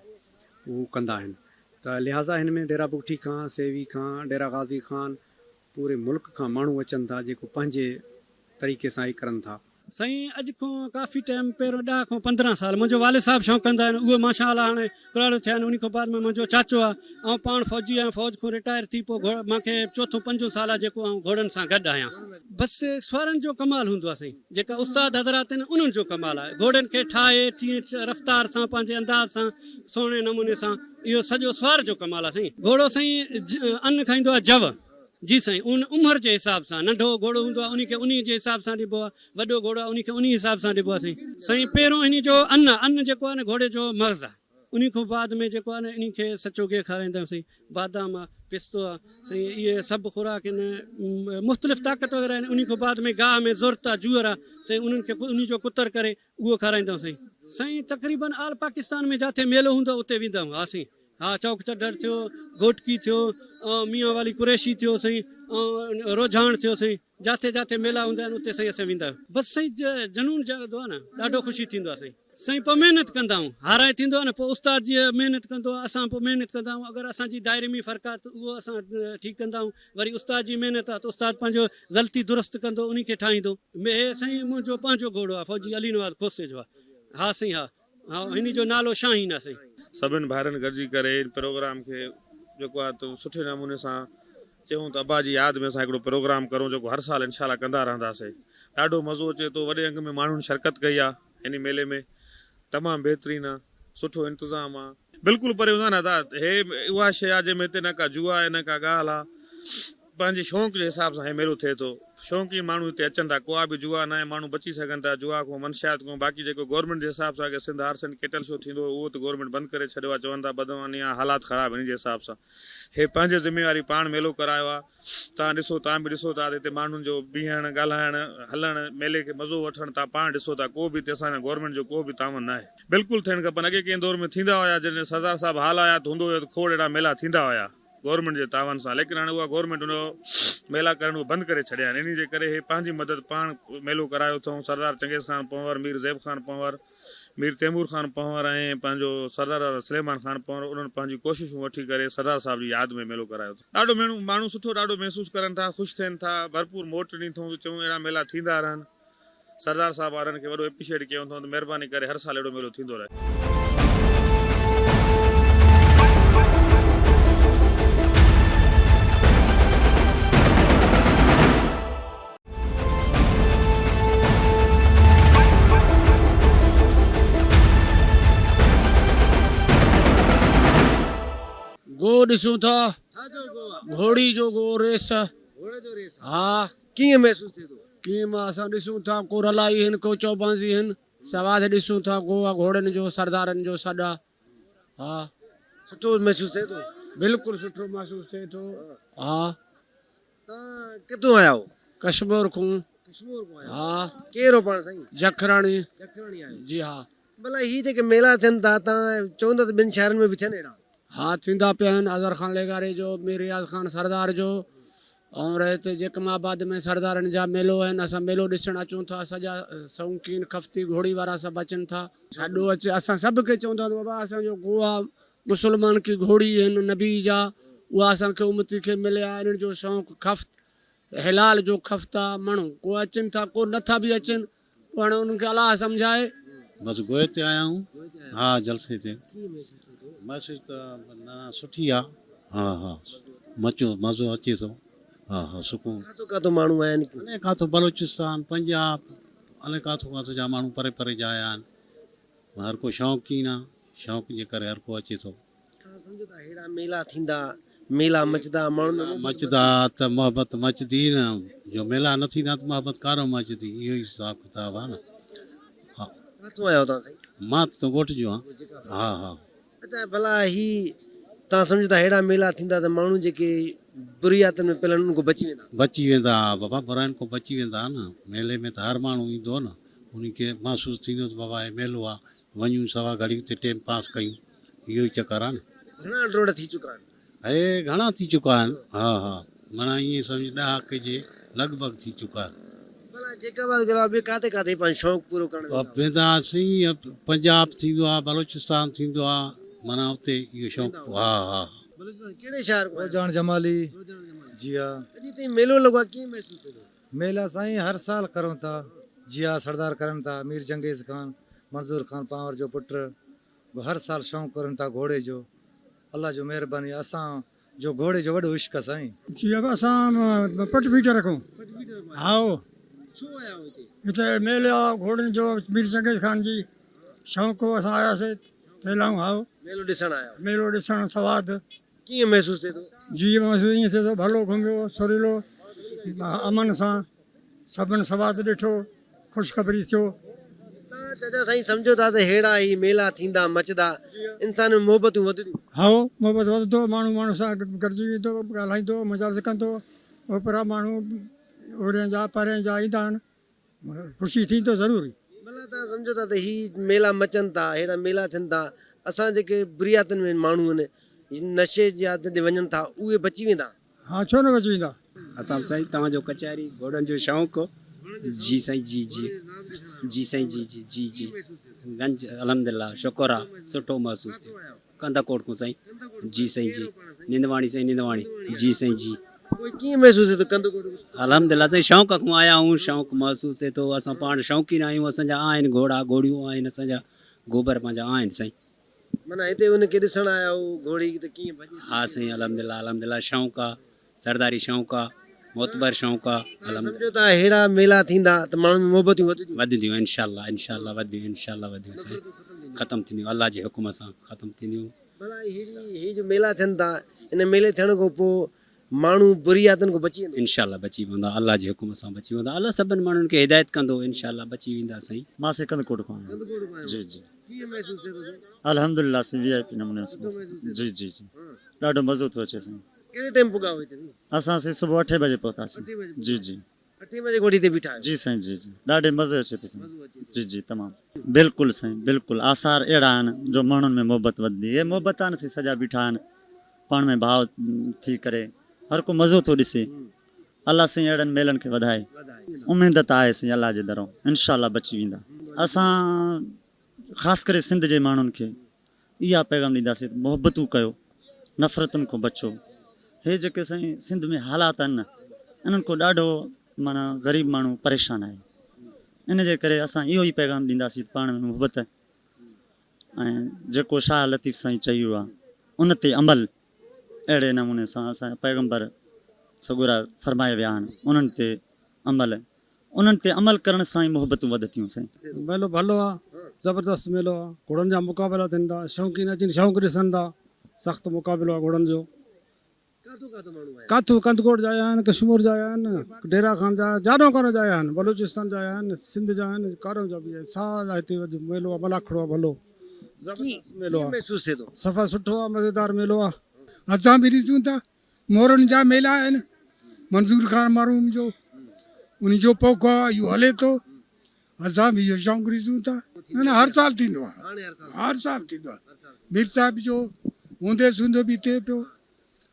اهو ڪندا آهن ته لهٰذا هن ۾ ڊيرا بگٽي کان، سيوي کان، ڊيرا غازي خان، پوري ملڪ کان ماڻهو اچن ٿا جيڪو پنهنجي طريقي سان هي ڪرن ٿا. سائين اڄ کان ڪافي ٽائيم پهريون 10 کان 15 سال منهنجو والد صاحب شوق ڪندا آهن اهي ماشاء الله هاڻي ڪراڙو ٿيا آهن انهي کان بعد ۾ منهنجو چاچو آهي آئون پاڻ فوجي آهيان فوج کان رٽائر ٿي پوء گهوڙ مان کي چوٿون پنجون سال آهي جيڪو آئون گهوڙن سان گڏ آهيان. بس سوارن جو ڪمال هوندو آهي سائين جيڪا استاد حضرات آهن انهن جو ڪمال آهي گهوڙن کي ٺاهي ٽين رفتار سان پنهنجي انداز سان سهڻي نموني سان اهو سڄو سوار جو ڪمال آهي سائين گهوڙو سائين ان کائيندو آهي جو جي سائين ان عمر جي حساب سان ننڍو گهوڙو هوندو آهي انهي کي انهي جي حساب سان ڏبو آهي وڏو گهوڙو آهي انهي کي انهي حساب سان ڏبو آهي سائين. سائين پهريون انهي جو ان آهي ان جيڪو آهي نه گهوڙي جو مغز آهي انهي کان بعد ۾ جيڪو آهي نه انهي کي سچو گيهه کارائيندا آهيون سائين بادام آهي پستو آهي سائين اهي سڀ خوراڪ آهن مختلف طاقت وغيره آهن انهي کان بعد ۾ گاهه ۾ زرت آهي جوئر آهي سائين انهن کي انهي جو ڪتر ڪري اهو کارائيندا آهيون سائين. سائين تقريبن آل پاڪستان ۾ جاٿي ميلو هوندو آهي اتي ويندا آهيون ها سائين. ها چوڪ چڍڙ ٿيو، گهوٽڪي ٿيو، ميان والي قريشي ٿيو سائين، روجهاڻ ٿيو سائين، جاٿي جاٿي ميلا هوندا آهن اتي سائين اسين ويندا آهيون. بس سائين جنون جاڳندو آهي نه ڏاڍو خوشي ٿيندو آهي سائين. سائين پوء محنت ڪندا آهيون هارائي ٿيندو آهي نه پوء استاد جي محنت ڪندو آهي اسان پوء محنت ڪندا آهيون اگر اسان جي دائري ۾ فرق آهي ته اهو اسان ٺيڪ ڪندا آهيون وري استاد جي محنت آهي ته استاد پنهنجو غلطي درست ڪندو انهي کي ٺاهيندو. هي سائين منهنجو پنهنجو گهوڙو آهي فوجي علي نواز کوسي جو آهي ها سائين ها. ها هن جو نالو شاهين آ سائين. سڀن ڀائرن گڏجي ڪري ان پروگرام کي جيڪو آهي ته سٺي نموني سان چيون ته ابا جي ياد ۾ اسان هڪڙو پروگرام ڪرون جيڪو هر سال انشاء الله ڪندا رهنداسي ڏاڍو مزو اچي ٿو وڏي انگ ۾ ماڻهن شرڪت ڪئي آ هن ميلي ۾ تمام بهترين آ سٺو انتظام آ. بلڪل پري هوندا نه ادا هي اها شي آ جنهن ۾ هتي نه ڪا جوا آهي نه ڪا ڳالهه آ پنهنجي شونق جي حساب سان هي ميلو ٿئي ٿو شونقين ماڻهو هتي اچن ٿا ڪو به جوا ناهي ماڻهو بچي سگهن ٿا جوا کان منشيات کان باقي جيڪو گورنمينٽ جي حساب سان اڳي Sindh horse and cattle show ٿيندو هو اهو ته گورنمينٽ بند ڪري ڇڏيو آهي چون ٿا بدعنواني آهي حالات خراب هن جي حساب سان هي پنهنجي ذميواري پاڻ ميلو ڪرايو آهي توهان ڏسو توهان به ڏسو ٿا ته هتي ماڻهن جو بيهڻ ڳالهائڻ هلڻ ميلي کي مزو وٺڻ توهان پاڻ ڏسو ٿا ڪو به هتي اسان جا گورنمينٽ جو ڪو به تعاون ناهي بلڪل ٿيڻ کپن اڳي ڪنهن دور ۾ ٿيندا هيا جڏهن سردار صاحب هال آيا ته هوندو هيو ته کوڙ اهڙا ميلا ٿيندا هيا. گورنمينٽ جي تعاون سان ليڪن هاڻي اها گورنمينٽ ان ميلا ڪرڻ اهي بند ڪري ڇڏيا آهن انهي جي ڪري هي پنهنجي مدد پاڻ ميلو ڪرايو اٿئون سردار چنگيز خان پنهور مير زيب خان پنهور مير تيمور خان پنهور ۽ پنهنجو سردار دادا سليمان خان پنهور انهن پنهنجون ڪوششون وٺي ڪري سردار صاحب جي ياد ۾ ميلو ڪرايو اٿئون ڏاڍو ميڻو ماڻهو سٺو ڏاڍو محسوس ڪرن ٿا خوش ٿين ٿا ڀرپور موٽ ڏني اٿئون ته چئون اهڙا ميلا ٿيندا رهن سردار صاحب وارن کي وڏو اپريشيٽ ڪيون اٿئون ته مهرباني ڪري هر سال اهڙو ميلو ٿيندو رهي. گو ڏسون ٿا گهوڙي جو گو ريس ها. ڪيئن محسوس ٿئي ٿو؟ ڪيئن مان اسان ڏسون ٿا ڪو رلائي هن ڪو چوبانزي هن سواد ڏسون ٿا گووا گهوڙن جو سردارن جو سڏ آ ها. سٺو محسوس ٿئي ٿو؟ بلڪل سٺو محسوس ٿئي ٿو ها. تان ڪٿون آيا آهو؟ ڪشمور کون. ڪشمور کون آيا ها. ڪير هو پاڻ سائين؟ جکراڻي. جکراڻي آهيو. جي ها. ڀلا هي جيڪي ميلا ٿين ٿا تان چوندا ته ٻين شهرن ۾ به ٿين اهڙا؟ ها ٿيندا پيا آهن اظهر خان لغاري جو مير رياض خان سردار جو اور هتي جيڪم آباد ۾ سردارن جا ميلو آهن اسان ميلو ڏسڻ اچون ٿا سڄا شوقين خفتي گهوڙي وارا سڀ اچن ٿا. ڇڏو اچي اسان سڀ کي چوندا آهيون بابا اسان جو گوها مسلمان ڪي گهوڙي آهن نبي جا اها اسان کي امتي کي مليا انهن جو شوق خفت حلال جو خفت آ ماڻهو ڪو اچن ٿا ڪو نٿا به اچن پوء هاڻي انهن کي الله سمجهائي. بس گوئي تي آيا آهيون ها جلسي تي محسوس ته نه سٺي آ ها ها مچو مزو اچي ٿو ها ها سڪون. ڪاٿو ڪاٿو ماڻهو آيا آهن. الائي ڪاٿو بلوچستان پنجاب الائي ڪاٿو ڪاٿو جا ماڻهو پري پري جا آيا آهن هر ڪو شوقين آ شوق جي ڪري هر ڪو اچي ٿو. توهان سمجهو ٿا ههڙا ميلا ٿيندا، ميلا مچدا، ماڻهن ۾ محبت مچدا ته محبت مچدي نه، جو ميلا نه ٿيندا ته محبت ڪارو مچدي، اهو ئي حساب ڪتاب آهي نه. ها. ڪاٿون آيا آهيو توهان سائين؟ مان ته ڳوٺ جو آهيان. ها ها. اڇا ڀلا هي توهان سمجهو ٿا ههڙا ميلا ٿيندا ته ماڻهو جيڪي بري عادتن ۾ پيل آهن انهن کان بچي ويندا. بچي ويندا ها بابا براين کان بچي ويندا نه ميلي ۾ ته هر ماڻهو ايندو نه انهي کي محسوس ٿيندو ته بابا هي ميلو آ وڃون سوا گهڙي اتي ٽيم پاس ڪيون اهو ئي چڪر آ نه. گهڻا ڊوڙ ٿي چڪا آهن؟ هي گهڻا ٿي چڪا آهن ها ها معنيٰ ائين سمجهه ڏهاڪي جي لڳ ڀڳ ٿي چڪا آهن. ڀلا جيڪب آباد کان علاوه ٻيو ڪاٿي ڪاٿي پنهنجو شوق پورو ڪرڻ ويندا آهيو؟ ويندا هئاسين پنجاب ٿيندو آ بلوچستان ٿيندو آ معنيٰ اتي اهو شوق ها ها. بلوچستان ڪهڙي شهر کان آيا آهيو؟ روجهاڻ جمالي جي ها. اڄ هتي ميلو لڳو آ ڪيئن محسوس ٿئي ٿو؟ ميلا سائين هر سال ڪرون ٿا جي ها سردار ڪرن ٿا مير جنگيز خان منظور خان پانور جو پٽ به هر سال شوق ڪرن ٿا گهوڙي جو الله جو مهرباني اسان جو گهوڙي جو وڏو عشق آ سائين. جي اب اسان پٽ فيٽر کان هائو. ڇو آيا آهيو هتي؟ هتي ميلو آ گهوڙن جو مير چنگيز خان جي شوق هو اسان آياسي ٿيلائون هائو. ميلو ڏسڻ آيا آهيو. ميلو ڏسڻ سواد. ڪيئن محسوس ٿئي ٿو؟ جي محسوس ائين ٿئي ٿو ڀلو گهميو سريلو امن سان سڀن سواد ڏٺو خوشخبري ٿيو. توهان چاچا سائين سمجهو ٿا ته ههڙا هي ميلا ٿيندا مچدا انسان ۾ محبتون وڌنديون. هائو محبت وڌندو ماڻهو ماڻهو سان گڏجي ويندو ڳالهائيندو مجالس ڪندو اوپرا ماڻهو اورين جا پرين جا ايندا آهن خوشي ٿيندو ضرور. ڀلا توهان سمجهو ٿا ته هي ميلا مچن ٿا ههڙا ميلا ٿين ٿا اسان جيڪي بري عادتن ۾ ماڻهو آهن نشي جي عادت ڏي وڃن ٿا اهي بچي ويندا. ها ڇو نه بچي ويندا. اسان به سائين توهان جو ڪچهري گهوڙن جو شوق جي سائين جي جي جي سائين جي جي جي جي گنج الحمدلله شڪر آ سٺو محسوس ٿيو ڪنڌڪوٽ کان سائين جي سائين جي نندواڻي سائين نندواڻي جي سائين جي. پوء ڪيئن محسوس ٿئي ٿو ڪنڌڪوٽ کان. الحمدلله سائين شوق کان آيا آهيون شوق محسوس ٿئي ٿو اسان پاڻ شوقين آهيون اسان جا آهن گهوڙا گهوڙيون آهن اسان جا گوبر پنهنجا آهن سائين. معنيٰ هتي ان کي ڏسڻ آيا هو گهوڙي ته ڪيئن ڀڄي ٿي. ها سائين الحمدلله الحمدلله شوق آ سرداري شوق آ معتبر شوق آ توهان سمجهو ٿا ههڙا ميلا ٿيندا ته ماڻهن ۾ محبتون وڌنديون. وڌنديون انشاء الله انشاء الله وڌنديون انشاء الله وڌنديون سائين ختم ٿينديون الله جي حڪم سان ختم ٿينديون. ڀلا ههڙي هي جو ميلا ٿين ٿا ان ميلي ٿيڻ کان پوء ماڻهو بري عادتن کان بچي ويندو. انشاء الله بچي پوندا الله جي حڪم سان بچي پوندا الله سڀن ماڻهن کي هدايت ڪندو انشاء الله بچي ويندا سائين. مان سائين ڪنڌڪوٽ کان آهيان. ڪنڌڪوٽ کان آهيو جي جي. ڪيئن محسوس ٿئي ٿو سائين. الحمدلله سائين وي آء پي نموني سٺو محسوس ٿئي ٿو. جي جي جي ڏاڍو مزو ٿو اچي سائين. ڪهڙي ٽيم پڳا هئو هتي سائين. اسان سائين صبح اٺين بجي پهتاسين اٺين بجي جي جي. اٺين بجي کان وٺي هتي بيٺا آهيو. جي سائين جي جي ڏاڍي مزي اچي ٿو سائين جي جي تمام. بلڪل سائين بلڪل آثار اهڙا آهن جو ماڻهن ۾ محبت وڌندي هي محبت آهن سي سڄا بيٺا آهن پاڻ ۾ ڀاء ٿي ڪري هر ڪو مزو ٿو ڏسي الله سائين اهڙن ميلن کي وڌائي اميد ته آهي سائين الله جي درئون انشاء الله بچي ويندا اسان خاص ڪري سنڌ جي ماڻهن کي اها پيغام ڏينداسين ته محبتون ڪيو نفرتن کان بچو هي جيڪي سائين سنڌ ۾ حالات آهن نه انهن کان ڏاڍو معنيٰ غريب ماڻهو پريشان آهي ان جي ڪري اسان اهو ئي پيغام ڏينداسين ته پاڻ ۾ محبت ۽ جيڪو شاهه لطيف سائين چئي ويو آهي ان تي عمل اهڙي نموني سان اسان جا پيغمبر سڳورا فرمائي ويا آهن انهن تي عمل انهن تي عمل ڪرڻ سان ئي محبتون وڌتيون سائين. ميلو ڀلو آ زبردست ميلو آ گهوڙن جا مقابلا ٿين ٿا شوقين اچين شوق ڏسن ٿا سخت مقابلو آ گهوڙن جو. ڪاٿو ڪاٿو ماڻهو آيا. ڪاٿو ڪنڌڪوٽ جا آيا آهن ڪشمور جا آيا آهن ڊيرا خان جا جاڏو ڪانو جا آيا آهن بلوچستان جا آيا آهن سنڌ جا آهن ڪارو جا به آهن سارا هتي اڄ ميلو آ ملاکڙو آ ڀلو زبردست ميلو آ ڪيئن محسوس ٿئي ٿو. صفا سٺو آ مزيدار ميلو آ. اسان به ڏسون ٿا مورن جا ميلا آهن منظور خان مرحوم جو ان جو پوک آ اهو هلي ٿو اسان به اهو شوق ڏسون ٿا نه نه هر سال ٿيندو آ هر سال ٿيندو آ مير صاحب جو هوندي سوندي به ٿئي پيو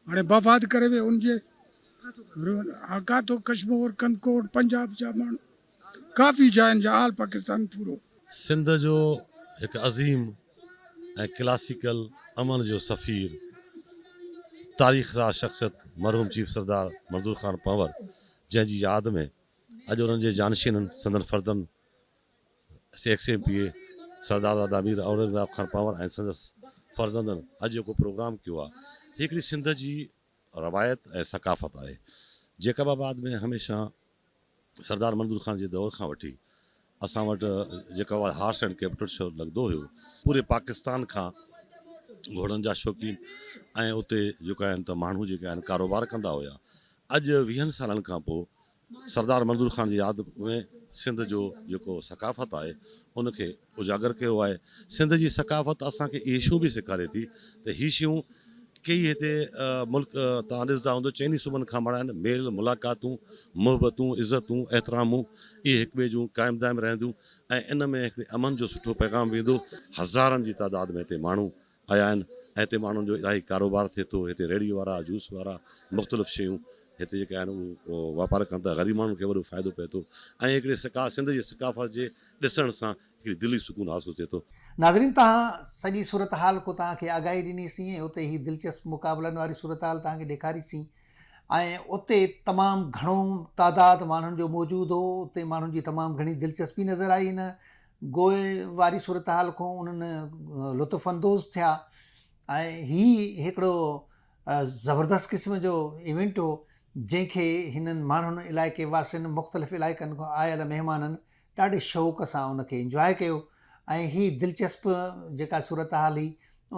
هاڻي وفات ڪري ويو ان جي ڪاٿو ڪشمور ڪنڌڪوٽ پنجاب جا ماڻهو ڪافي جاين جا آل پاڪستان پورو. سنڌ جو هڪ عظيم ۽ ڪلاسيڪل امن جو سفير تاريخ ساز شخصيت مرحوم چيف سردار منظور خان پنهور جنهن جي ياد ۾ اڄ انهن جي جانشينن سندن فرزند C X M P A Sardar Zada Mir Aurangzeb Khan Panhwar ۽ سندس فرزندن اڄ جيڪو پروگرام ڪيو آهي هي هڪڙي سنڌ جي روايت ۽ ثقافت آهي جيڪب آباد ۾ هميشه سردار منظور خان جي دور کان وٺي اسان وٽ جيڪب آباد هارس اينڊ ڪيپٽل شو لڳندو هيو پوري پاڪستان کان گهوڙن جا شوقين ۽ اتي جيڪا آهن ته ماڻهو جيڪي آهن ڪاروبار ڪندا هيا اڄ ويهن سالن کان پوء سردار منظور خان جي ياد ۾ سنڌ جو جيڪو ثقافت آهي ان کي اجاگر ڪيو آهي. سنڌ جي ثقافت اسان کي اهي شيون به سيکاري ٿي ته هي شيون ڪيئي هتي ملڪ توهان ڏسندا هوندو چئني صوبن کان ماڻهو آيا آهن ميل ملاقاتون محبتون عزتون احترامون اهي هڪ ٻئي جون قائم دائم رهنديون ۽ ان ۾ هڪڙي امن جو سٺو پيغام ويندو. هزارن جي تعداد ۾ هتي ماڻهو آيا آهن ۽ هتي ماڻهن جو الاهي ڪاروبار ٿئي ٿو هتي ريڙهي وارا جوس وارا مختلف شيون هتي جيڪي آهن اهو واپار ڪن ٿا غريب ماڻهن کي وڏو فائدو پئي ٿو ۽ هڪڙي سڪا سنڌ جي ثقافت جي ڏسڻ سان هڪڙي دلي سڪون حاصل ٿئي ٿو. ناظرين توهان سڄي صورتحال کان توهان کي آگاهي ڏني سين ۽ اتي هي دلچسپ مقابلن واري صورتحال توهان کي ڏيکاري سين ۽ اتي تمام گهڻو تعداد ماڻهن جو موجود هو اتي ماڻهن جي تمام گهڻي دلچسپي نظر آئي هن گوء واري صورتحال کان انهن لطف اندوز ٿيا ۽ هي هڪڙو زبردست قسم جو ايونٽ هو جنهن کي هنن ماڻهن علائقي واسين مختلف علائقن کان آيل مهمانن ڏاڍي شوق سان ان کي انجواء ڪيو ۽ هي دلچسپ جيڪا صورتحال هئي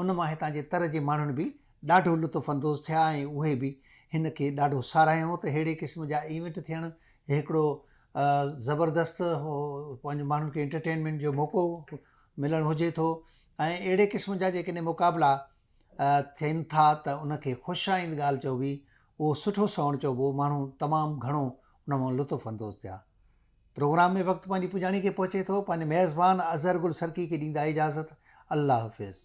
ان مان هتان جي تر جي ماڻهن به ڏاڍو لطف اندوز ٿيا ۽ اهي به هن کي ڏاڍو ساراهيو ته ههڙي قسم جا ايونٽ ٿيڻ هڪڙو زبردست پنهنجو ماڻهن کي انٽرٽينمينٽ جو موقعو ملڻ هجي ٿو ۽ اهڙي قسم جا جيڪڏهن مقابلا ٿين ٿا ته ان کي خوش آئند ڳالهه چئبي اهو سٺو سوڻ چئبو ماڻهو تمام گهڻو ان مان لطف اندوز ٿيا. پروگرام ۾ وقت پنهنجي پڄاڻي کي پهچي ٿو پنهنجي ميزبان اظهر گل سرڪي کي ڏيندا اجازت الله حافظ.